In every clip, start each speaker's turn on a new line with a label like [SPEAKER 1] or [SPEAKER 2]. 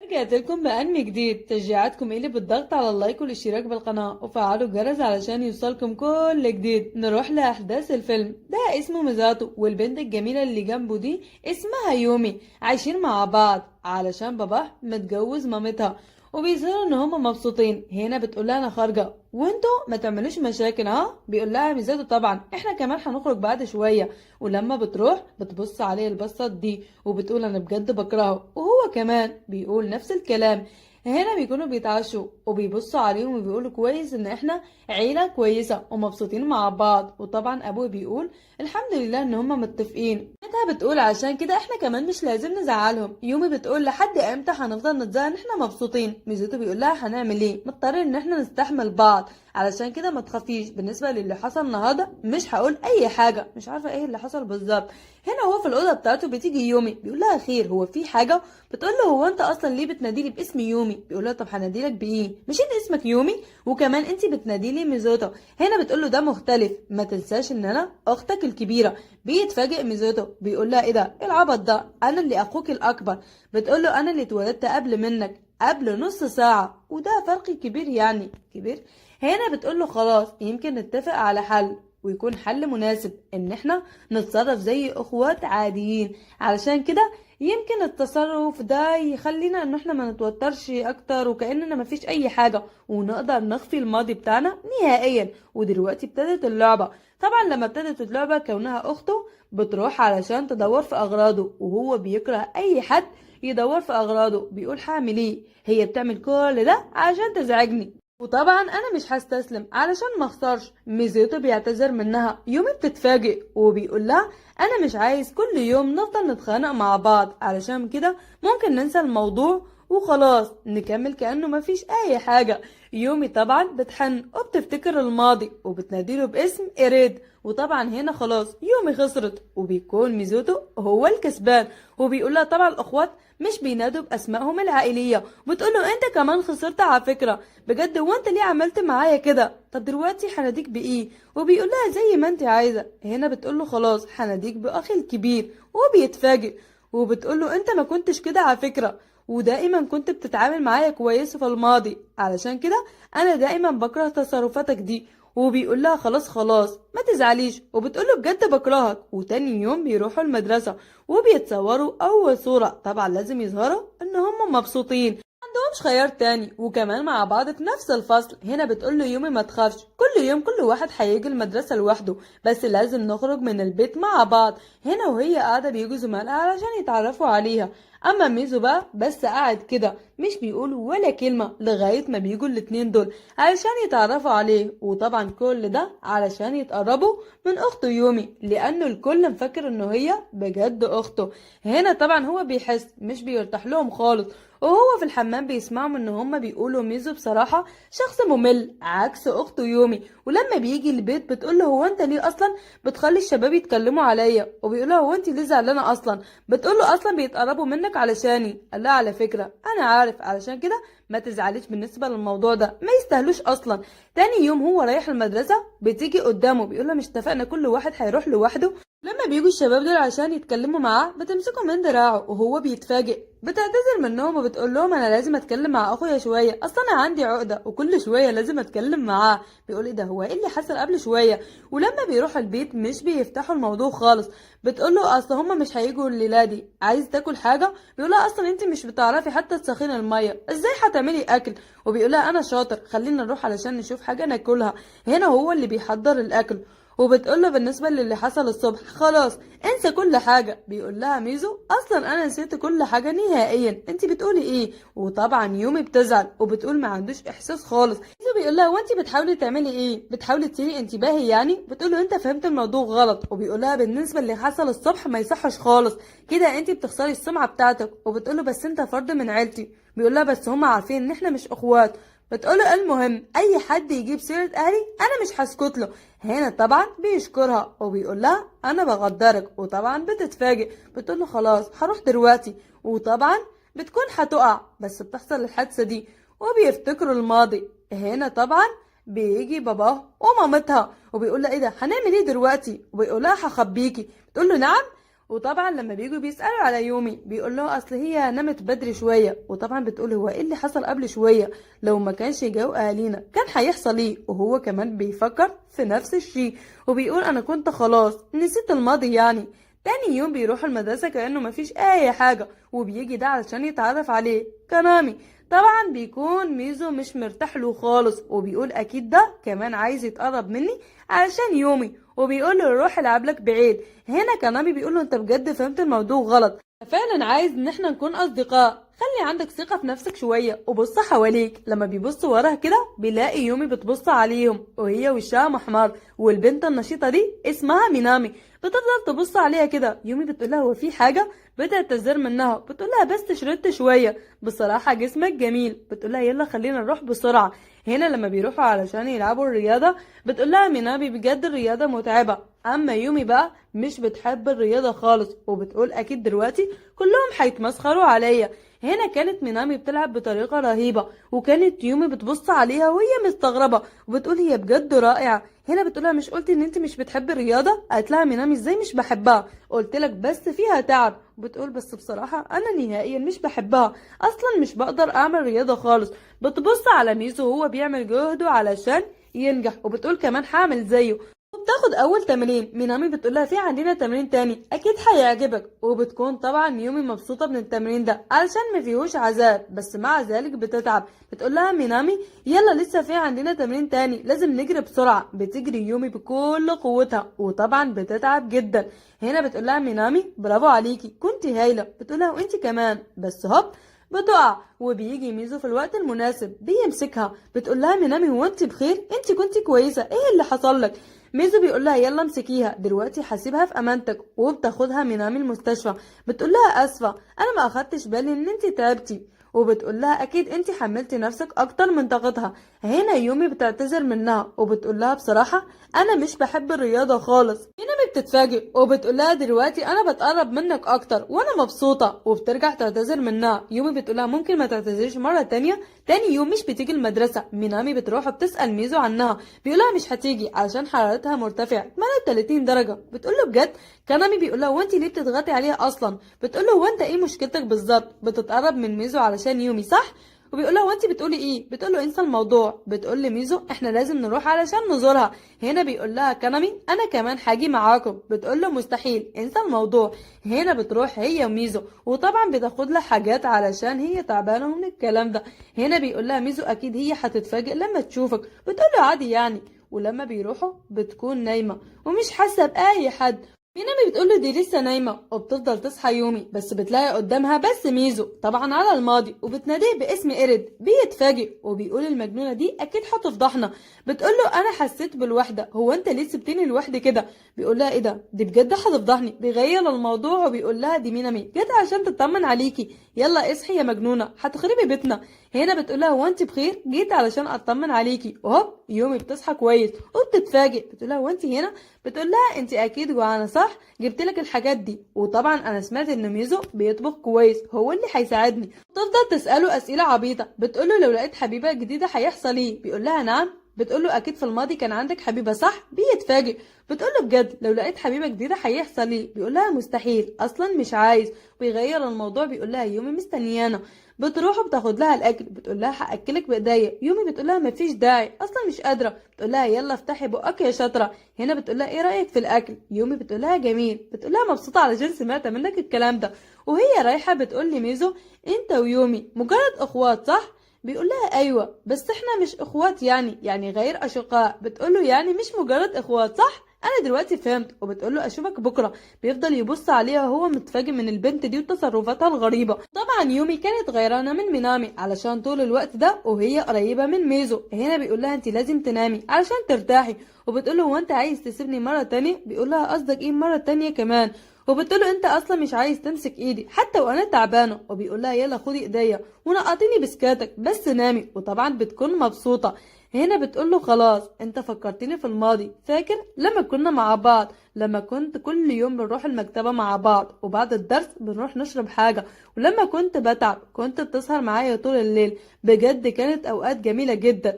[SPEAKER 1] رجعت لكم بأنمي جديد. تشجيعاتكم إلي بالضغط على ال like والاشتراك بالقناة وفعلوا الجرس علشان يوصلكم كل جديد. نروح لأحداث الفيلم. ده اسمه ميزاتو، والبنت الجميلة اللي جنبه دي اسمها يومي. عايشين مع بعض علشان باباه متجوز مامتها، وبيظهروا ان هما مبسوطين. هنا بتقول لها انا خارجه وانتوا ما تعملوش مشاكل، ها؟ بيقول لها ميزاتو طبعا احنا كمان هنخرج بعد شويه. ولما بتروح بتبص عليه البصه دي وبتقول انا بجد بكرهه، وهو كمان بيقول نفس الكلام. هنا بيكونوا بيتعشوا وبيبصوا عليهم وبيقولوا كويس ان احنا عيلة كويسة ومبسوطين مع بعض. وطبعا ابوه بيقول الحمد لله ان هما متفقين. مامتها بتقول عشان كده احنا كمان مش لازم نزعلهم. يومي بتقول لحد امتى هنفضل نتزعل ان احنا مبسوطين؟ ميزوتو بيقول لها هنعمل ايه، مضطر ان احنا نستحمل بعض، علشان كده ما تخافيش. بالنسبة للي حصل النهارده مش هقول اي حاجة، مش عارفة ايه اللي حصل بالظبط. هنا هو في الأوضة بتاعته بتيجي يومي بيقول لها خير، هو في حاجة؟ بتقول له هو انت اصلا ليه بتناديلي باسم يومي؟ بيقول لها طب هناديلك بايه، مش انت اسمك يومي، وكمان انت بتناديلي ميزوتو. هنا بتقول له ده مختلف، ما تنساش ان انا اختك الكبيرة. بيتفاجئ ميزوتو بيقول لها ايه ده، ايه العبط ده، انا اللي اخوك الاكبر. بتقول له انا اللي اتولدت قبل منك قبل نص ساعة، وده فرق كبير يعني كبير. هنا بتقول له خلاص يمكن نتفق على حل ويكون حل مناسب، ان احنا نتصرف زي اخوات عاديين، علشان كده يمكن التصرف ده يخلينا ان احنا ما نتوترش اكتر وكأننا ما فيش اي حاجة، ونقدر نخفي الماضي بتاعنا نهائيا. ودلوقتي ابتدت اللعبة. طبعا لما ابتدت اللعبة كونها اخته بتروح علشان تدور في اغراضه، وهو بيكره اي حد يدور في اغراضه، بيقول هعمل ايه، هي بتعمل كل ده عشان تزعجني، وطبعا انا مش هستسلم علشان ما اخسرش. ميزوتو بيعتذر منها. يومي بتتفاجئ وبيقول لها انا مش عايز كل يوم نفضل نتخانق مع بعض، علشان كده ممكن ننسى الموضوع وخلاص نكمل كأنه مفيش اي حاجة. يومي طبعا بتحن وبتفتكر الماضي وبتناديله باسم إيريد، وطبعا هنا خلاص يومي خسرت وبيكون ميزوتو هو الكسبان. وبيقول لها طبعا الاخوات مش بينادوا باسمائهم العائلية. بتقول له انت كمان خسرت على فكرة، بجد هو انت ليه عملت معايا كده؟ طب دلوقتي هناديك بايه؟ وبيقول لها زي ما انت عايزة. هنا بتقول له خلاص هناديك باخي الكبير، وبيتفاجئ وبتقول له انت ما كنتش كده على فكرة، ودائما كنت بتتعامل معايا كويس في الماضي، علشان كده انا دائما بكره تصرفاتك دي. وبيقول لها خلاص خلاص ما تزعليش، وبتقول له بجد بكرهك. وتاني يوم بيروحوا المدرسة وبيتصوروا اول صورة، طبعا لازم يظهروا ان هم مبسوطين، ما عندهمش خيار تاني، وكمان مع بعض في نفس الفصل. هنا بتقول له يومي ما تخافش، كل يوم كل واحد هيجي المدرسة لوحده، بس لازم نخرج من البيت مع بعض. هنا وهي قاعدة بيجوا زملائها علشان يتعرفوا عليها. اما ميزو بقى بس قاعد كده مش بيقول ولا كلمة لغاية ما بيجوا الاتنين دول علشان يتعرفوا عليه، وطبعا كل ده علشان يتقربوا من اخته يومي، لانه الكل مفكر انه هي بجد اخته. هنا طبعا هو بيحس مش بيرتاح لهم خالص، وهو في الحمام بيسمعهم ان هما بيقولوا ميزو بصراحة شخص ممل عكس اخته يومي. ولما بيجي البيت بتقول له هو انت ليه اصلا بتخلي الشباب يتكلموا عليا؟ وبيقول لها هو انت ليه زعلانة اصلا؟ بتقول له اصلا بيتقربوا منك علشاني. قال لها على فكرة انا عارف، علشان كده ما تزعليش بالنسبة للموضوع ده، ما يستاهلوش اصلا. تاني يوم هو رايح المدرسة بتيجي قدامه بيقول له مش اتفقنا كل واحد هيروح لوحده؟ لما بيجوا الشباب دول عشان يتكلموا معاه بتمسكه من دراعه وهو بيتفاجئ، بتعتذر منهم وبتقول لهم انا لازم اتكلم مع اخويا شوية، اصلا انا عندي عقده وكل شوية لازم اتكلم معاه. بيقول ايه ده، هو ايه اللي حصل قبل شوية؟ ولما بيروحوا البيت مش بيفتحوا الموضوع خالص. بتقول له اصل هما مش هيجوا الليلة دي، عايز تاكل حاجة؟ بيقول لها اصلا انت مش بتعرفي حتى تسخني المية، ازاي هتعملي اكل؟ وبيقول لها انا شاطر، خلينا نروح علشان نشوف حاجة ناكلها. هنا هو اللي بيحضر الاكل، وبتقول له بالنسبة للي حصل الصبح خلاص انسى كل حاجة. بيقول لها ميزو اصلا انا نسيت كل حاجة نهائيا، انت بتقولي ايه؟ وطبعا يومي بتزعل وبتقول ما عندوش احساس خالص. ميزو بيقول لها وانت بتحاولي تعملي ايه، بتحاولي تثيري انتباهي يعني؟ بتقول له انت فهمت الموضوع غلط. وبيقول لها بالنسبة اللي حصل الصبح ما يصحش خالص كده، انت بتخسري السمعة بتاعتك. وبتقول له بس انت فرد من عيلتي. بيقول لها بس هم عارفين ان احنا مش اخوات. بتقوله المهم اي حد يجيب سيرة اهلي انا مش هسكت له. هنا طبعا بيشكرها وبيقول لها انا بغدرك، وطبعا بتتفاجئ بتقول له خلاص هروح دلوقتي، وطبعا بتكون هتقع بس بتحصل الحادثة دي وبيفتكروا الماضي. هنا طبعا بيجي باباه ومامتها وبيقول لها ايه ده، هنعمل ايه دلوقتي؟ وبيقول لها هخبيكي. بتقول له نعم. وطبعا لما بيجوا بيسألوا على يومي بيقول له اصل هي نامت بدري شوية. وطبعا بتقول هو ايه اللي حصل قبل شوية؟ لو ما كانش جو اهالينا كان هيحصل ايه؟ وهو كمان بيفكر في نفس الشيء وبيقول انا كنت خلاص نسيت الماضي يعني. تاني يوم بيروحوا المدرسة كأنه مفيش اي حاجة، وبيجي ده علشان يتعرف عليه كانامي. طبعا بيكون ميزو مش مرتاح له خالص، وبيقول اكيد ده كمان عايز يتقرب مني علشان يومي، وبيقول له روح العب لك بعيد. هنا كانامي بيقول له انت بجد فهمت الموضوع غلط، فعلا عايز ان احنا نكون اصدقاء، خلي عندك ثقة في نفسك شوية وبص حواليك. لما بيبص وراها كده بيلاقي يومي بتبص عليهم وهي وشها محمر، والبنت النشيطة دي اسمها مينامي، بتفضل تبص عليها كده. يومي بتقول لها هو في حاجة؟ بتعتذر منها، بتقول لها بس شردت شوية، بصراحة جسمك جميل. بتقول لها يلا خلينا نروح بسرعة. هنا لما بيروحوا علشان يلعبوا الرياضة بتقول لها مينامي بجد الرياضة متعبة. اما يومي بقى مش بتحب الرياضة خالص، وبتقول اكيد دلوقتي كلهم هيتمسخروا عليا. هنا كانت مينامي بتلعب بطريقة رهيبة، وكانت يومي بتبص عليها وهي مستغربة وبتقول هي بجد رائعة. هنا بتقولها مش قلتي ان انت مش بتحبي الرياضة؟ قالت لها مينامي ازاي مش بحبها؟ قلت لك بس فيها تعب. بتقول بس بصراحة انا نهائيا مش بحبها، اصلا مش بقدر اعمل رياضة خالص. بتبص على ميزو وهو بيعمل جهده علشان ينجح، وبتقول كمان هعمل زيه. وبتاخد اول تمرين، مينامي بتقولها في عندنا تمرين تاني اكيد هيعجبك، وبتكون طبعا يومي مبسوطه من التمرين ده علشان ما فيهوش عذاب، بس مع ذلك بتتعب. بتقولها مينامي يلا لسه في عندنا تمرين تاني لازم نجري بسرعه. بتجري يومي بكل قوتها وطبعا بتتعب جدا. هنا بتقولها مينامي برافو عليكي كنتي هايله. بتقولها وانتي كمان، بس هوب بتقع، وبيجي ميزو في الوقت المناسب بيمسكها. بتقول لها مينامي هو انت بخير؟ انت كنتي كويسه، ايه اللي حصل لك؟ ميزو بيقول لها يلا امسكيها دلوقتي حاسبها في امانتك. وبتاخدها مينامي المستشفى. بتقول لها اسفه انا ما اخدتش بالي ان انت تعبتي، وبتقول لها اكيد انت حملتي نفسك اكتر من طاقتها. هنا يومي بتعتذر منها وبتقول لها بصراحه انا مش بحب الرياضه خالص. مينامي بتتفاجئ وبتقول لها دلوقتي انا بتقرب منك اكتر وانا مبسوطه، وبترجع تعتذر منها. يومي بتقول لها ممكن ما تعتذريش مره تانية. تاني يوم مش بتيجي المدرسه. مينامي بتروح وبتسال ميزو عنها، بيقول لها مش هتيجي علشان حرارتها مرتفعه 38 درجه. بتقول له بجد؟ كانامي بيقول لها وانت ليه بتضغطي عليها اصلا؟ بتقول له وانت ايه مشكلتك بالظبط؟ بتتقرب من ميزو علشان يومي صح؟ وبيقول لها وانت بتقولي ايه؟ بتقول له انسى الموضوع. بتقول لميزو احنا لازم نروح علشان نزورها. هنا بيقول لها كانامي انا كمان هاجي معاكم. بتقول له مستحيل انسى الموضوع. هنا بتروح هي وميزو، وطبعا بتاخد لها حاجات علشان هي تعبانه من الكلام ده. هنا بيقول لها ميزو اكيد هي هتتفاجئ لما تشوفك. بتقول له عادي يعني. ولما بيروحوا بتكون نايمه ومش حاسه باي حد. مينامي بتقول له دي لسه نايمه، وبتفضل تصحى يومي، بس بتلاقي قدامها بس ميزو طبعا على الماضي، وبتناديه باسم قرد. بيتفاجئ وبيقول المجنونه دي اكيد هتفضحنا. بتقول له انا حسيت بالوحده، هو انت ليه سبتني لوحدي كده؟ بيقول لها ايه ده، دي بجد هتفضحني. بيغير الموضوع وبيقول لها دي مينامي جت عشان تطمن عليكي، يلا اصحي يا مجنونه هتخربي بيتنا. هنا بتقول لها هو انت بخير؟ جيت علشان اطمن عليكي. وهوب يومي بتصحى كويس وبتتفاجئ. بتقول لها هو انت هنا؟ بتقول لها انت اكيد جوعانه صح؟ جبت لك الحاجات دي، وطبعا انا سمعت ان ميزو بيطبخ كويس هو اللي هيساعدني. تفضل تساله اسئله عبيطه. بتقول له لو لقيت حبيبه جديده هيحصل ايه؟ بيقول لها نعم. بتقول له اكيد في الماضي كان عندك حبيبه صح؟ بيتفاجئ. بتقول له بجد لو لقيت حبيبه جديده هيحصل ايه؟ بيقول لها مستحيل اصلا مش عايز. بيغير الموضوع بيقول لها يومي مستنيانا. بتروح وبتاخد لها الاكل. بتقول لها هاكلك بايديا. يومي بتقول لها مفيش داعي اصلا مش قادره. بتقول لها يلا افتحي بقك يا شاطره. هنا بتقول لها ايه رايك في الاكل؟ يومي بتقول لها جميل. بتقول لها مبسوطه علشان سمعت منك الكلام ده. وهي رايحه بتقول لميزو انت ويومي مجرد اخوات صح؟ بيقول لها ايوه بس احنا مش اخوات يعني غير اشقاء. بتقول له يعني مش مجرد اخوات صح؟ انا دلوقتي فهمت. وبتقول له اشوفك بكره. بيفضل يبص عليها وهو متفاجئ من البنت دي وتصرفاتها الغريبه. طبعا يومي كانت غيرانه من مينامي علشان طول الوقت ده وهي قريبه من ميزو. هنا بيقول لها انت لازم تنامي علشان ترتاحي. وبتقول له هو انت عايز تسيبني مره تانية؟ بيقول لها قصدك ايه مره تانية كمان؟ وبتقول له انت اصلا مش عايز تمسك ايدي حتى وانا تعبانه. وبيقول لها يلا خدي ايديا ونقطيني بسكاتك بس نامي. وطبعا بتكون مبسوطه. هنا بتقول له خلاص انت فكرتني في الماضي، فاكر لما كنا مع بعض، لما كنت كل يوم بنروح المكتبة مع بعض وبعد الدرس بنروح نشرب حاجة، ولما كنت بتعب كنت بتسهر معايا طول الليل، بجد كانت اوقات جميلة جدا.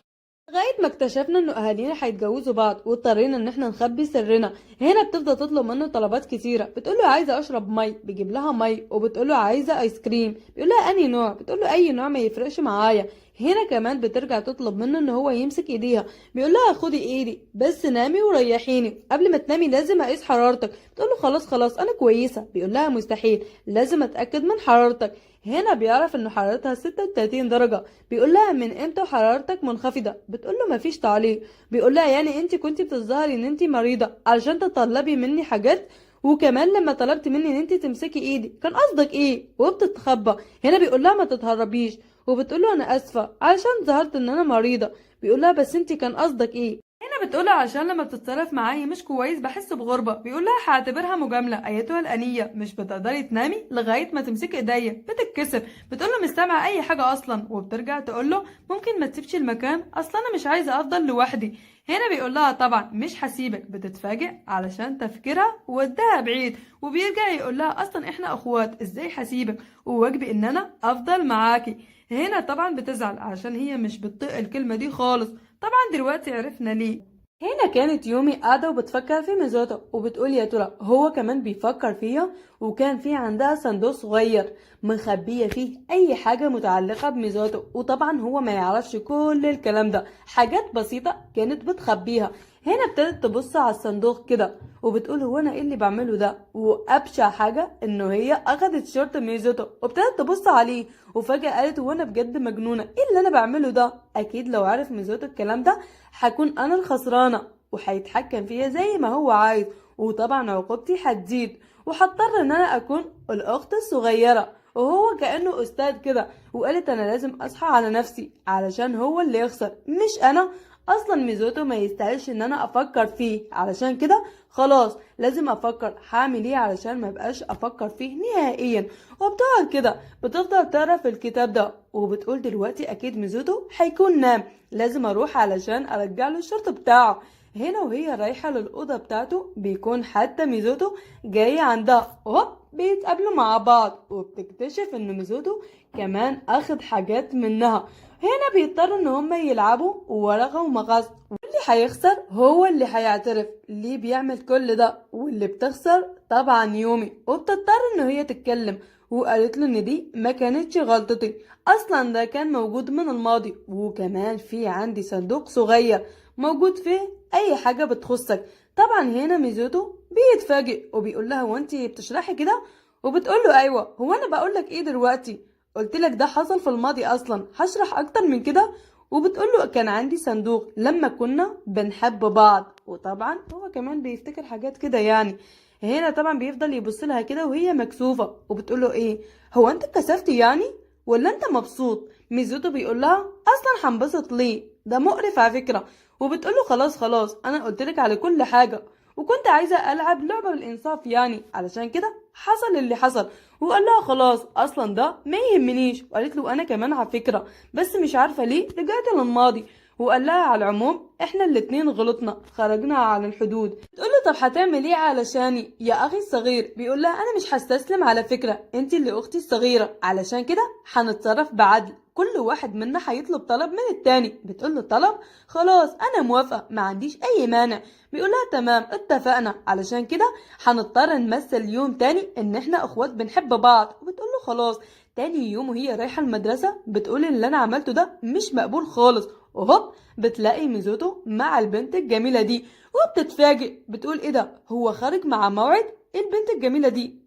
[SPEAKER 1] لغاية ما اكتشفنا انه اهالينا هيتجوزوا بعض واضطرينا ان احنا نخبي سرنا. هنا بتفضل تطلب منه طلبات كتيرة، بتقول له عايزه اشرب مي، بيجيب لها مي، وبتقول له عايزه ايس كريم، بيقول لها انهي نوع، بتقول له اي نوع ما يفرقش معايا. هنا كمان بترجع تطلب منه ان هو يمسك ايديها، بيقول لها خدي ايدي بس نامي وريحيني، قبل ما تنامي لازم اقيس حرارتك. بتقول له خلاص خلاص انا كويسة، بيقول لها مستحيل لازم اتاكد من حرارتك. هنا بيعرف ان حرارتها 36 درجه، بيقول لها من امتى حرارتك منخفضة؟ بتقول له مفيش تعليق. بيقول لها يعني انت كنت بتظاهري ان انت مريضه علشان تطلبي مني حاجات، وكمان لما طلبت مني ان انت تمسكي ايدي كان قصدك ايه؟ وبتتخبى. هنا بيقول لها ما تتهربيش، وبتقول له انا اسفه علشان ظهرت ان انا مريضه. بيقول لها بس انت كان قصدك ايه؟ هنا بتقول عشان لما بتتصرف معايا مش كويس بحس بغربه. بيقول لها هعتبرها مجاملة ايتها الانية، مش بتقدري تنامي لغاية ما تمسكي ايديا. بتتكسف، بتقول له مش سامعه اي حاجة اصلا، وبترجع تقول له ممكن ما تسيبش المكان اصلا انا مش عايزه افضل لوحدي. هنا بيقول لها طبعا مش هسيبك. بتتفاجئ علشان تفكيرها وداها بعيد، وبيرجع يقول لها اصلا احنا اخوات ازاي هسيبك، وواجبي ان انا افضل معاكي. هنا طبعا بتزعل عشان هي مش بتطيق الكلمة دي خالص. طبعا دلوقتي عرفنا ليه. هنا كانت يومي قاعدة وبتفكر في ميزوتو، وبتقول يا ترى هو كمان بيفكر فيها. وكان في عندها صندوق صغير مخبية فيه أي حاجة متعلقة بميزوتو، وطبعا هو ما يعرفش كل الكلام ده، حاجات بسيطة كانت بتخبيها. هنا ابتدت تبص على الصندوق كده وبتقول هو انا ايه اللي بعمله ده؟ وابشع حاجة انه هي اخدت شورت ميزوتو وابتدت تبص عليه، وفجأة قالت هو انا بجد مجنونة، ايه اللي انا بعمله ده؟ اكيد لو عرف ميزوتو الكلام ده هكون انا الخسرانة وهيتحكم فيا زي ما هو عايز، وطبعا عقوبتي هتزيد وهضطر ان انا اكون الاخت الصغيرة، وهو كأنه استاذ كده. وقالت انا لازم اصحى على نفسي علشان هو اللي يخسر مش انا، اصلا ميزوتو ما يستاهلش ان انا افكر فيه، علشان كده خلاص لازم افكر هعمل ايه علشان ما بقاش افكر فيه نهائيا. وبتقعد كده بتفضل تقرا في الكتاب ده، وبتقول دلوقتي اكيد ميزوتو هيكون نام، لازم اروح علشان ارجع له الشرط بتاعه. هنا وهي رايحة للأوضة بتاعته بيكون حتى ميزوتو جاي عندها، هوب بيتقابلوا مع بعض، وبتكتشف ان ميزوتو كمان اخد حاجات منها. هنا بيضطروا ان هما يلعبوا ورقة ومقص، واللي هيخسر هو اللي هيعترف ليه بيعمل كل ده، واللي بتخسر طبعا يومي. وبتضطر ان هي تتكلم، وقالت له ان دي ما كانتش غلطتي اصلا، ده كان موجود من الماضي، وكمان في عندي صندوق صغير موجود فيه اي حاجة بتخصك. طبعا هنا ميزوتو بيتفاجئ وبيقول لها هو انتي بتشرحي كده؟ وبتقول له ايوه، هو انا بقول لك ايه دلوقتي؟ قلت لك ده حصل في الماضي اصلا، هشرح اكتر من كده؟ وبتقول له كان عندي صندوق لما كنا بنحب بعض، وطبعا هو كمان بيفتكر حاجات كده يعني. هنا طبعا بيفضل يبص لها كده وهي مكسوفة، وبتقول له ايه هو انت اتكسفتي يعني ولا انت مبسوط؟ ميزوتو بيقول لها اصلا هنبسط ليه، ده مقرف على فكرة. وبتقول له خلاص خلاص انا قلت لك على كل حاجة، وكنت عايزة العب لعبة بالانصاف يعني، علشان كده حصل اللي حصل. وقال لها خلاص اصلا ده ما يهمنيش، وقالت له انا كمان على فكرة بس مش عارفة ليه رجعت للماضي. وقال لها على العموم احنا الاتنين غلطنا، خرجنا على الحدود. تقول له طب هتعمل ايه علشاني يا اخي الصغير؟ بيقول لها انا مش هستسلم على فكرة، انت اللي اختي الصغيرة، علشان كده هنتصرف بعدل، كل واحد منا هيطلب طلب من التاني. بتقول له طلب؟ خلاص انا موافقة ما عنديش اي مانع. بيقول لها تمام اتفقنا، علشان كده هنضطر نمثل يوم تاني ان احنا اخوات بنحب بعض. وبتقول له خلاص. تاني يوم وهي رايحة المدرسة بتقول اللي انا عملته ده مش مقبول خالص، وهوب بتلاقي ميزوتو مع البنت الجميلة دي، وبتتفاجئ بتقول ايه ده، هو خارج مع موعد؟ ايه البنت الجميلة دي؟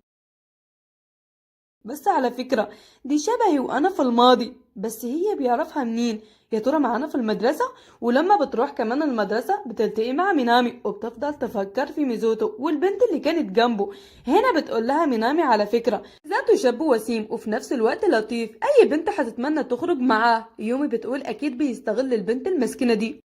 [SPEAKER 1] بس على فكرة دي شبهي وانا في الماضي، بس هي بيعرفها منين؟ يا ترى معانا في المدرسة؟ ولما بتروح كمان المدرسة بتلتقي مع مينامي، وبتفضل تفكر في ميزوتو والبنت اللي كانت جنبه. هنا بتقول لها مينامي على فكرة ذاته شاب وسيم وفي نفس الوقت لطيف، اي بنت هتتمنى تخرج معاه. يومي بتقول اكيد بيستغل البنت المسكينة دي.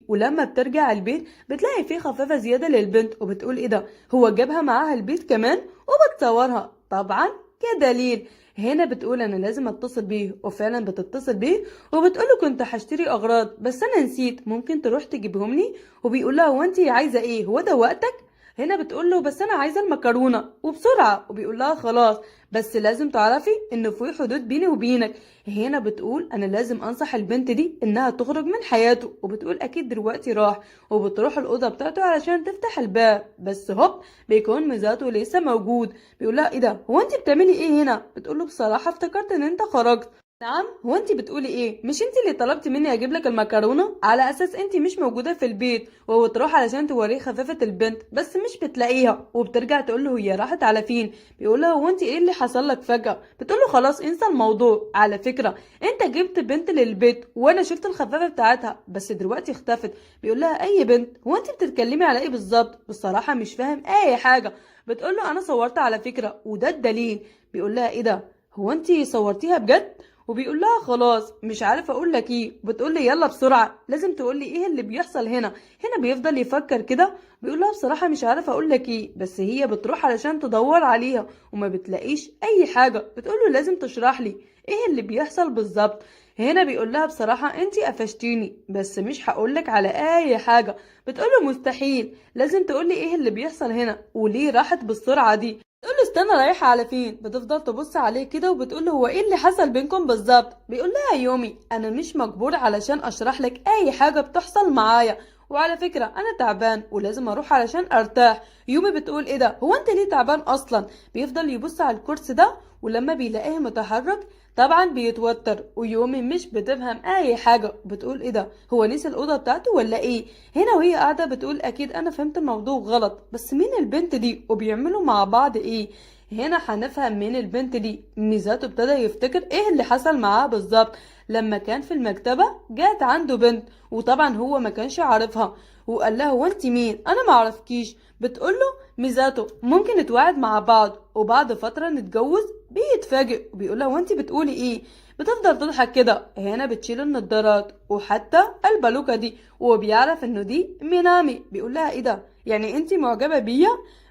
[SPEAKER 1] ولما بترجع البيت بتلاقي فيه خفافة زيادة للبنت، وبتقول ايه ده، هو جابها معاها البيت كمان؟ وبتصورها طبعا كدليل. هنا بتقول انا لازم اتصل بيه، وفعلا بتتصل بيه وبتقول له كنت هشتري اغراض بس انا نسيت، ممكن تروح تجيبهم لي؟ وبيقول لها هو انت عايزه ايه، هو ده وقتك؟ هنا بتقول له بس انا عايزه المكرونه وبسرعه، وبيقول لها خلاص بس لازم تعرفي ان في حدود بيني وبينك. هنا بتقول انا لازم انصح البنت دي انها تخرج من حياته، وبتقول اكيد دلوقتي راح، وبتروح الاوضة بتاعته علشان تفتح الباب، بس هوب بيكون ميزاتو لسه موجود. بيقول لها ايه ده، هو انت بتعملي ايه هنا؟ بتقول له بصراحة افتكرت ان انت خرجت. نعم، هو انت بتقولي ايه؟ مش انت اللي طلبتي مني اجيب لك المكرونه على اساس انت مش موجودة في البيت؟ وبتروح علشان توريه خفافه البنت بس مش بتلاقيها، وبترجع تقول له هي راحت على فين؟ بيقول لها هو انت ايه اللي حصل لك فجاة؟ بتقول له خلاص انسى الموضوع، على فكرة انت جبت بنت للبيت وانا شفت الخفافه بتاعتها بس دلوقتي اختفت. بيقول لها اي بنت؟ هو انت بتتكلمي على ايه بالظبط؟ بصراحة مش فاهم اي حاجة. بتقول له انا صورت على فكرة وده الدليل. بيقول لها ايه ده، هو انت صورتيها بجد؟ وبيقول لها خلاص مش عارفه اقول لك ايه. بتقول لي يلا بسرعة لازم تقول لي ايه اللي بيحصل هنا. هنا بيفضل يفكر كده، بيقول لها بصراحة مش عارفه اقول لك ايه، بس هي بتروح علشان تدور عليها وما بتلاقيش اي حاجة. بتقول له لازم تشرح لي ايه اللي بيحصل بالظبط. هنا بيقول لها بصراحة انتي قفشتيني بس مش هقول لك على اي حاجة. بتقول له مستحيل، لازم تقول لي ايه اللي بيحصل هنا وليه راحت بالسرعة دي. بتقول له استنى رايحة على فين؟ بتفضل تبص عليه كده وبتقول له هو ايه اللي حصل بينكم بالظبط؟ بيقول لها يومي انا مش مجبور علشان اشرح لك اي حاجة بتحصل معايا، وعلى فكرة انا تعبان ولازم اروح علشان ارتاح. يومي بتقول ايه ده، هو انت ليه تعبان اصلا؟ بيفضل يبص على الكرسي ده ولما بيلاقيه متحرك طبعا بيتوتر، ويومي مش بتفهم اي حاجة. بتقول ايه ده، هو نسي الاوضة بتاعته ولا ايه؟ هنا وهي قاعدة بتقول اكيد انا فهمت الموضوع غلط، بس مين البنت دي وبيعملوا مع بعض ايه؟ هنا هنفهم مين البنت دي. ميزاتو ابتدى يفتكر ايه اللي حصل معاه بالظبط لما كان في المكتبة جات عنده بنت وطبعا هو ما كانش عارفها، وقال لها هو انت مين؟ انا ما اعرفكيش. بتقول له ميزاتو ممكن نتواعد مع بعض وبعد فترة نتجوز. بيتفاجئ وبيقول لها هو انت بتقولي ايه؟ بتفضل تضحك كده. هنا بتشيل النضارات وحتى البالوكه دي وبيعرف انه دي مينامي. بيقول لها ايه ده، يعني انت معجبه بيا؟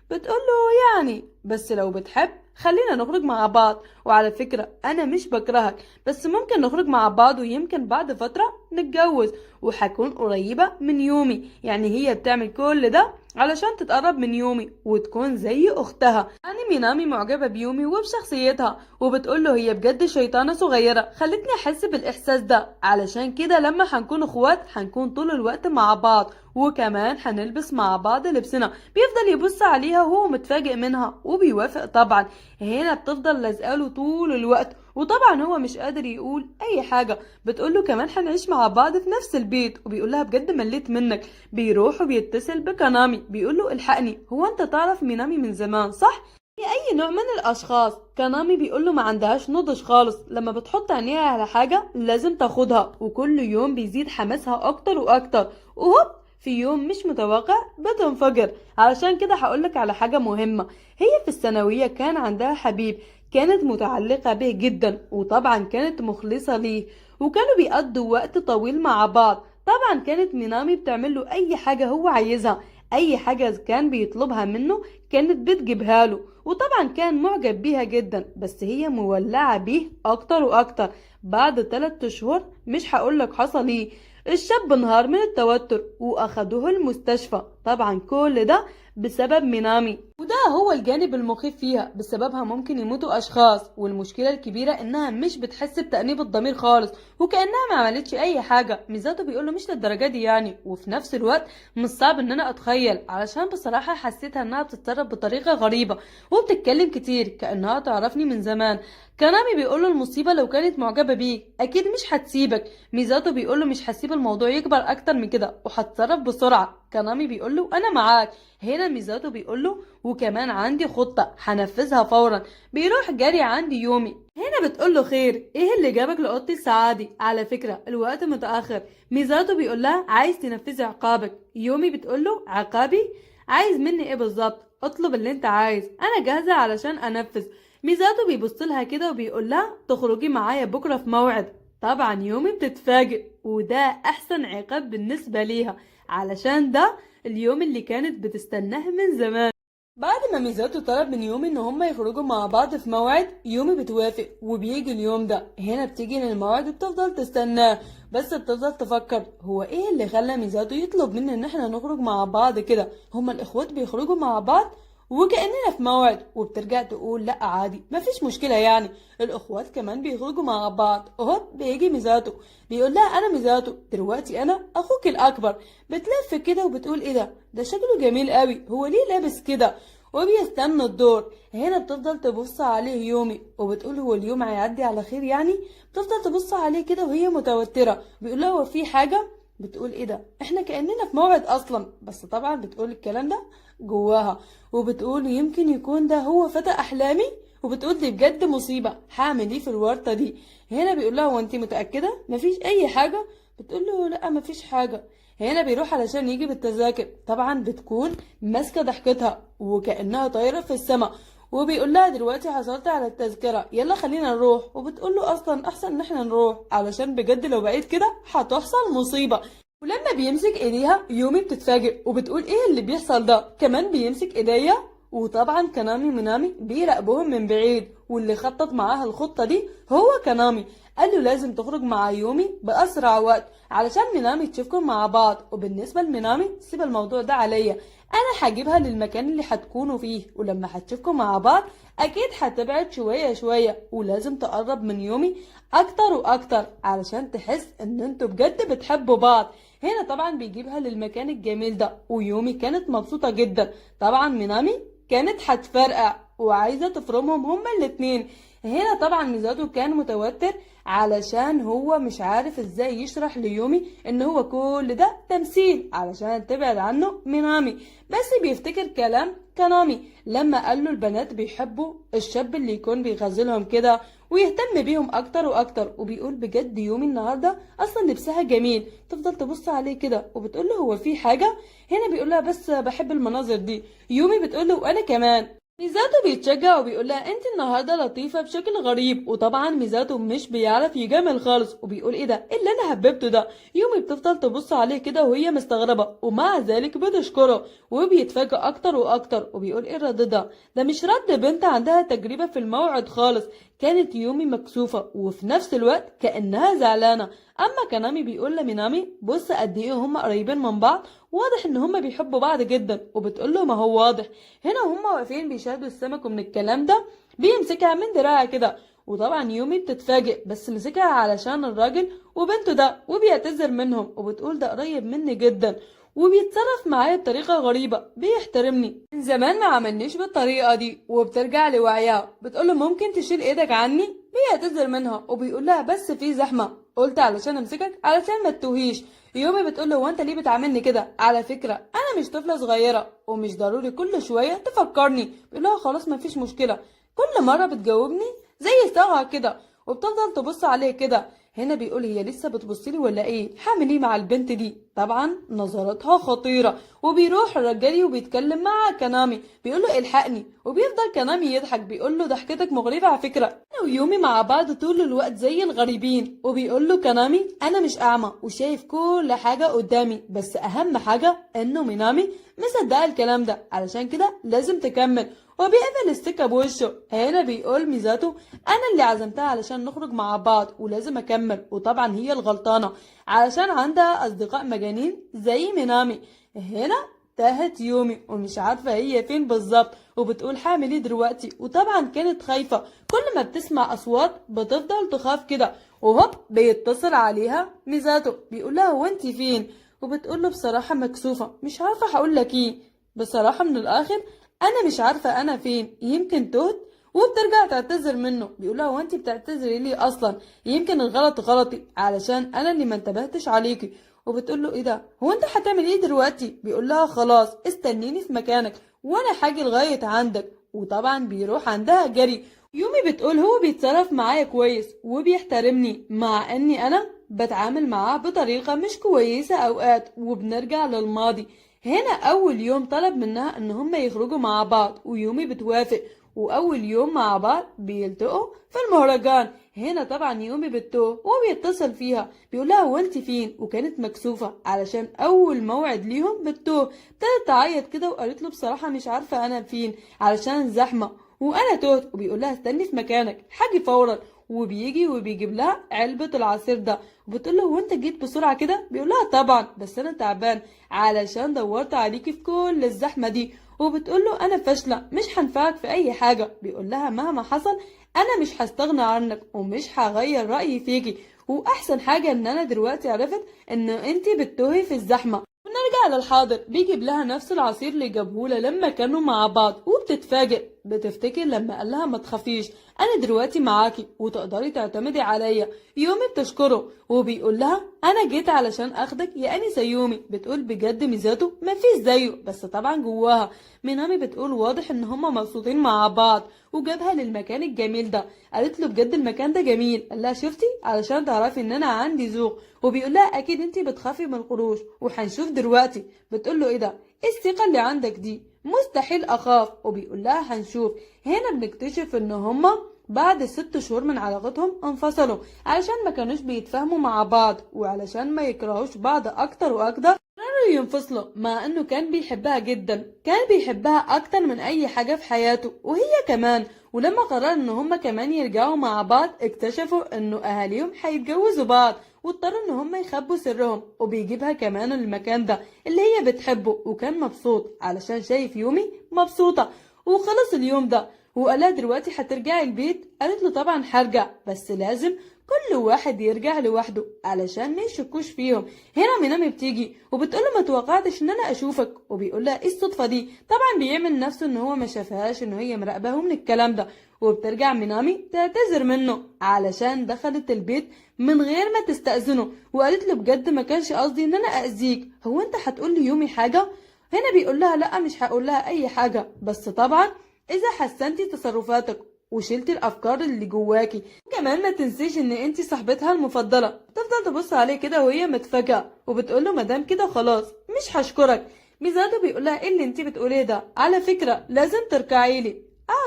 [SPEAKER 1] بتقول له يعني بس لو بتحب خلينا نخرج مع بعض، وعلى فكرة أنا مش بكرهك بس ممكن نخرج مع بعض ويمكن بعد فترة نتجوز وحكون قريبة من يومي. يعني هي بتعمل كل ده علشان تتقرب من يومي وتكون زي أختها. يعني مينامي معجبة بيومي وبشخصيتها، وبتقول له هي بجد شيطانة صغيرة خلتني أحس بالإحساس ده، علشان كده لما هنكون أخوات هنكون طول الوقت مع بعض وكمان هنلبس مع بعض لبسنا. بيفضل يبص عليها وهو متفاجئ منها وبيوافق طبعا. هنا بتفضل لازقاله طول الوقت وطبعا هو مش قادر يقول اي حاجة. بتقوله كمان هنعيش مع بعض في نفس البيت، وبيقول لها بجد مليت منك. بيروح وبيتصل بكانامي بيقوله الحقني، هو انت تعرف مينامي من زمان صح؟ هي اي نوع من الاشخاص؟ كانامي بيقوله ما عندهاش نضج خالص، لما بتحط عينيها على حاجة لازم تاخدها، وكل يوم بيزيد حماسها اكتر واكتر، وهوب في يوم مش متوقع بتنفجر. علشان كده هقولك على حاجة مهمة، هي في الثانوية كان عندها حبيب كانت متعلقة به جدا، وطبعا كانت مخلصة ليه، وكانوا بيقضوا وقت طويل مع بعض. طبعا كانت مينامي بتعمل له اي حاجة هو عايزها، اي حاجة كان بيطلبها منه كانت بتجيبها له، وطبعا كان معجب بيها جدا، بس هي مولعة بيه اكتر واكتر. بعد 3 شهور مش هقولك حصل ايه، الشاب انهار من التوتر واخدوه المستشفى. طبعا كل ده بسبب مينامي، وده هو الجانب المخيف فيها، بسببها ممكن يموتوا اشخاص. والمشكلة الكبيرة انها مش بتحس بتأنيب الضمير خالص، وكأنها ما عملتش اي حاجة. ميزاتو بيقوله مش للدرجة دي يعني، وفي نفس الوقت مش صعب ان انا اتخيل، علشان بصراحة حسيتها انها بتتصرف بطريقة غريبة وبتتكلم كتير كأنها تعرفني من زمان. كانامي بيقوله المصيبة لو كانت معجبة بيك اكيد مش هتسيبك. ميزاتو بيقوله مش هسيب الموضوع يكبر اكتر من كده وهتصرف بسرعة. كانامي بيقوله انا معاك. هنا ميزاتو بيقوله وكمان عندي خطة هنفذها فورا. بيروح جري عند يومي. هنا بتقوله خير، ايه اللي جابك لأوضتي السعادي؟ على فكرة الوقت متأخر. ميزاتو بيقولها عايز تنفذي عقابك. يومي بتقوله عقابي؟ عايز مني ايه بالظبط؟ اطلب اللي انت عايز، انا جاهزة علشان انفذ. ميزاتو بيبص لها كده وبيقول لها تخرجي معايا بكرة في موعد. طبعا يومي بتتفاجئ، وده احسن عقاب بالنسبة ليها علشان ده اليوم اللي كانت بتستناه من زمان. بعد ما ميزاتو طلب من يومي ان هما يخرجوا مع بعض في موعد، يومي بتوافق وبيجي اليوم ده. هنا بتيجي للموعد وبتفضل تستناه. بس بتفضل تفكر هو ايه اللي خلى ميزاتو يطلب مني ان احنا نخرج مع بعض كده؟ هما الاخوات بيخرجوا مع بعض وكأننا في موعد. وبترجع تقول لا عادي مفيش مشكلة، يعني الاخوات كمان بيخرجوا مع بعض. اهو بيجي ميزاتو بيقول لها انا ميزاتو دلوقتي انا اخوك الاكبر. بتلف كده وبتقول ايه ده، ده شكله جميل قوي، هو ليه لابس كده؟ وبيستنى الدور. هنا بتفضل تبص عليه يومي وبتقول هو اليوم هيعدي على خير يعني؟ بتفضل تبص عليه كده وهي متوترة. بيقول لها هو في حاجة؟ بتقول ايه ده، احنا كأننا في موعد اصلا، بس طبعا بتقول الكلام ده جواها. وبتقول يمكن يكون ده هو فتى احلامي، وبتقول دي بجد مصيبة، هعمل ايه في الورطة دي؟ هنا بيقول لها هو انت متأكدة مفيش اي حاجة؟ بتقول له لا مفيش حاجة. هنا بيروح علشان يجيب التذاكر، طبعا بتكون ماسكة ضحكتها وكأنها طايرة في السماء، وبيقول لها دلوقتي حصلت على التذكرة يلا خلينا نروح. وبتقول له اصلا احسن ان احنا نروح علشان بجد لو بقيت كده هتحصل مصيبة. ولما بيمسك ايديها يومي بتتفاجئ وبتقول ايه اللي بيحصل ده، كمان بيمسك ايديا. وطبعا كانامي ومينامي بيراقبوهم من بعيد، واللي خطط معاها الخطة دي هو كانامي، قال له لازم تخرج مع يومي بأسرع وقت علشان مينامي تشوفكم مع بعض. وبالنسبة لمينامي سيب الموضوع ده عليا، انا هجيبها للمكان اللي هتكونوا فيه، ولما هتشوفكم مع بعض اكيد هتبعد شوية شوية، ولازم تقرب من يومي اكتر واكتر علشان تحس ان انتوا بجد بتحبوا بعض. هنا طبعا بيجيبها للمكان الجميل ده، ويومي كانت مبسوطة جدا. طبعا مينامي كانت هتفرقع وعايزة تفرمهم هما الاتنين. هنا طبعا ميزاتو كان متوتر علشان هو مش عارف ازاي يشرح ليومي ان هو كل ده تمثيل علشان تبعد عنه مينامي، بس بيفتكر كلام كانامي لما قال له البنات بيحبوا الشاب اللي يكون بيغزلهم كده ويهتم بيهم اكتر واكتر. وبيقول بجد يومي النهارده اصلا لبسها جميل. تفضل تبص عليه كده وبتقول له هو في حاجه؟ هنا بيقول لها بس بحب المناظر دي. يومي بتقول له وانا كمان. ميزاتو بيتشجع وبيقول لها انت النهارده لطيفه بشكل غريب، وطبعا ميزاتو مش بيعرف يجامل خالص وبيقول ايه ده، ايه اللي انا هببته ده؟ يومي بتفضل تبص عليه كده وهي مستغربه، ومع ذلك بتشكره وبيتفاجئ اكتر واكتر وبيقول ايه الرد ده، ده مش رد بنت عندها تجربه في الموعد خالص. كانت يومي مكسوفه وفي نفس الوقت كانها زعلانه. اما كانامي بيقول لمينامي بص قد ايه هم قريبين من بعض، واضح ان هم بيحبوا بعض جدا. وبتقول له ما هو واضح. هنا هم واقفين بيشاهدوا السمك ومن الكلام ده بيمسكها من دراعها كده، وطبعا يومي بتتفاجئ بس مسكها علشان الراجل وبنته ده، وبيعتذر منهم وبتقول ده قريب مني جدا وبيتصرف معايا بطريقة غريبة، بيحترمني من زمان ما عملنيش بالطريقة دي. وبترجع لوعيها بتقول له ممكن تشيل ايدك عني؟ بيعتذر منها وبيقول لها بس في زحمة قلت علشان امسكك علشان ما تتوهيش. يومي بتقول له هو انت ليه بتعاملني كده؟ على فكرة انا مش طفلة صغيرة ومش ضروري كل شوية تفكرني. بيقول لها خلاص مفيش مشكلة، كل مرة بتجاوبني زي ساعة كده. وبتفضل تبص عليه كده. هنا بيقول هي لسه بتبصلي ولا ايه؟ هعمل ايه مع البنت دي؟ طبعا نظرتها خطيرة. وبيروح الرجالي وبيتكلم مع كانامي بيقول له الحقني، وبيفضل كانامي يضحك بيقول له ضحكتك مغربة على فكرة. انا ويومي مع بعض طول الوقت زي الغريبين. وبيقول له كانامي انا مش اعمى وشايف كل حاجة قدامي، بس اهم حاجة انه مينامي مصدقة الكلام ده، علشان كده لازم تكمل. وبيقفل السكة بوشه. هنا بيقول ميزاتو انا اللي عزمتها علشان نخرج مع بعض ولازم اكمل، وطبعا هي الغلطانة علشان عندها اصدقاء مجانين زي مينامي. هنا تاهت يومي ومش عارفة هي فين بالظبط، وبتقول هعمل ايه دلوقتي؟ وطبعا كانت خايفة، كل ما بتسمع اصوات بتفضل تخاف كده. وهوب بيتصل عليها ميزاتو بيقول لها هو انت فين؟ وبتقول له بصراحة مكسوفة مش عارفة هقول لك ايه، بصراحة من الاخر انا مش عارفة انا فين، يمكن تهت. وبترجع تعتذر منه بيقول لها هو انت بتعتذري ليه اصلا؟ يمكن الغلط غلطي علشان انا اللي ما انتبهتش عليكي. وبتقول له ايه ده، هو انت هتعمل ايه دلوقتي؟ بيقول لها خلاص استنيني في مكانك وانا هاجي لغاية عندك. وطبعا بيروح عندها جري. يومي بتقول هو بيتصرف معايا كويس وبيحترمني مع اني انا بتعامل معاه بطريقة مش كويسة اوقات. وبنرجع للماضي. هنا اول يوم طلب منها ان هما يخرجوا مع بعض ويومي بتوافق، واول يوم مع بعض بيلتقوا في المهرجان. هنا طبعا يومي بتوه وبيتصل فيها بيقول لها هو انت فين؟ وكانت مكسوفة علشان اول موعد ليهم بتوه. ابتدت تعيط كده وقالت له بصراحة مش عارفة انا فين علشان زحمة وانا تهت. وبيقول لها استني في مكانك حاجي فورا. وبيجي وبيجيب لها علبة العصير ده، وبتقول له هو انت جيت بسرعة كده؟ بيقول لها طبعا، بس انا تعبان علشان دورت عليكي في كل الزحمة دي. وبتقول له انا فاشلة مش هنفعك في اي حاجة. بيقول لها مهما حصل انا مش هستغنى عنك ومش هغير رأيي فيكي، واحسن حاجة ان انا دلوقتي عرفت ان انتي بتتوهي في الزحمة. ونرجع للحاضر، بيجيب لها نفس العصير اللي جابهولها لما كانوا مع بعض، وبتتفاجئ، بتفتكر لما قال لها ما تخافيش انا دلوقتي معاكي وتقدري تعتمدي عليا. يومي بتشكره وبيقول لها انا جيت علشان اخدك يا انسه يومي. بتقول بجد ميزاته ما فيش زيه، بس طبعا جواها مينامي بتقول واضح ان هما مبسوطين مع بعض. وجابها للمكان الجميل ده، قالت له بجد المكان ده جميل، قال لها شفتي علشان تعرفي ان انا عندي ذوق. وبيقول لها اكيد انتي بتخافي من القروش وهنشوف دلوقتي. بتقول له ايه ده، ايه الثقة اللي عندك دي، مستحيل اخاف. وبيقول لها هنشوف. هنا بنكتشف ان هما بعد 6 شهور من علاقتهم انفصلوا علشان ما كانوش بيتفاهموا مع بعض، وعلشان ما يكرهوش بعض اكتر واكتر قرروا ينفصلوا، مع انه كان بيحبها جدا، كان بيحبها اكتر من اي حاجة في حياته وهي كمان. ولما قرر ان هما كمان يرجعوا مع بعض اكتشفوا انه اهاليهم هيتجوزوا بعض، واضطروا ان هما يخبوا سرهم. وبيجيبها كمان المكان ده اللي هي بتحبه، وكان مبسوط علشان شايف يومي مبسوطة. وخلص اليوم ده وقالها دلوقتي هترجعي البيت؟ قالت له طبعا هرجع، بس لازم كل واحد يرجع لوحده علشان ما يشكوش فيهم. هنا مينامي بتيجي وبتقول له ما توقعتش ان انا اشوفك، وبيقول لها ايه الصدفة دي؟ طبعا بيعمل نفسه ان هو ما شافهاش، ان هي مراقباه من الكلام ده. وبترجع مينامي تعتذر منه علشان دخلت البيت من غير ما تستأذنه، وقالت له بجد ما كانش قصدي ان انا اذيك، هو انت هتقول لي يومي حاجة؟ هنا بيقول لها لا مش هقول لها اي حاجة، بس طبعا اذا حسنتي تصرفاتك وشلتي الافكار اللي جواكي، وكمان ما تنسيش ان انتي صاحبتها المفضلة. بتفضل تبص عليه كده وهي متفاجئه وبتقول له مدام كده خلاص مش هشكرك. ميزاتو بيقول لها ايه اللي انتي بتقوليه ده، على فكرة لازم تركعي لي.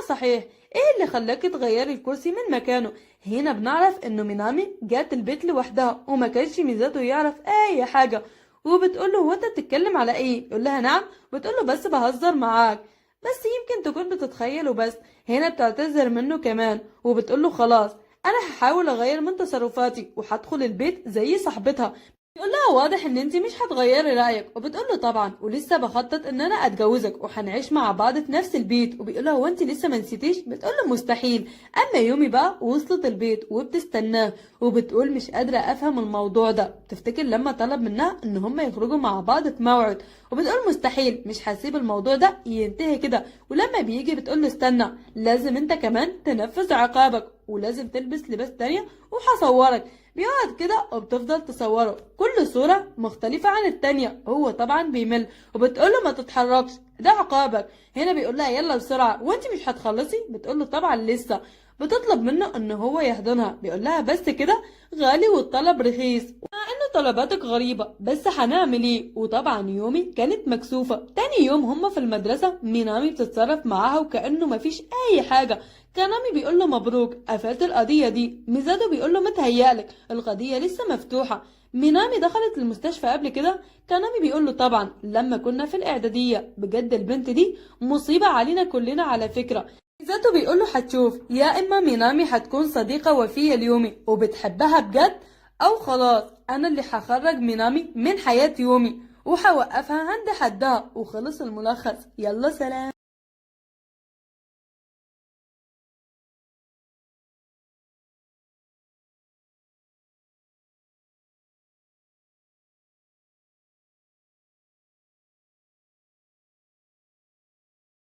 [SPEAKER 1] صحيح، ايه اللي خلاكي تغيري الكرسي من مكانه؟ هنا بنعرف انه مينامي جات البيت لوحدها وما كانش ميزاتو يعرف اي حاجة. وبتقول له هو انت بتتكلم على ايه؟ يقول لها نعم، بتقول له بس بهزر معاك، بس يمكن تكون بتتخيل وبس. هنا بتعتذر منه كمان وبتقول له خلاص انا هحاول اغير من تصرفاتي وهدخل البيت زي صاحبتها. بيقول لها واضح ان انت مش هتغيري رايك، وبتقول له طبعا ولسه بخطط ان انا اتجوزك وهنعيش مع بعض في نفس البيت. وبيقول لها هو انت لسه ما نسيتيش؟ بتقول له مستحيل. اما يومي بقى وصلت البيت وبتستناه وبتقول مش قادرة افهم الموضوع ده. بتفتكر لما طلب منها ان هم يخرجوا مع بعض في موعد، وبتقول مستحيل مش هسيب الموضوع ده ينتهي كده. ولما بيجي بتقول له استنى لازم انت كمان تنفذ عقابك ولازم تلبس لباس تانية وهصورك. بيقعد كده وبتفضل تصوره كل صورة مختلفة عن التانية، هو طبعا بيمل وبتقوله ما تتحركش ده عقابك. هنا بيقول لها يلا بسرعة وانت مش هتخلصي؟ بتقوله طبعا لسه. بتطلب منه ان هو يحضنها، بيقول لها بس كده غالي والطلب رخيص، مع انه طلباتك غريبة بس هنعمل ايه. وطبعا يومي كانت مكسوفة. تاني يوم هما في المدرسة مينامي بتتصرف معاها وكأنه مفيش اي حاجة. كانامي بيقول له مبروك قفلت القضية دي. ميزاتو بيقول له متهيألك القضية لسه مفتوحة. مينامي دخلت المستشفى قبل كده؟ كانامي بيقول له طبعا لما كنا في الإعدادية، بجد البنت دي مصيبة علينا كلنا على فكرة. ميزاتو بيقول له هتشوف يا اما مينامي هتكون صديقة وفية ليومي وبتحبها بجد، او خلاص انا اللي هخرج مينامي من حياة يومي وهوقفها عند حدها. وخلص الملخص، يلا سلام.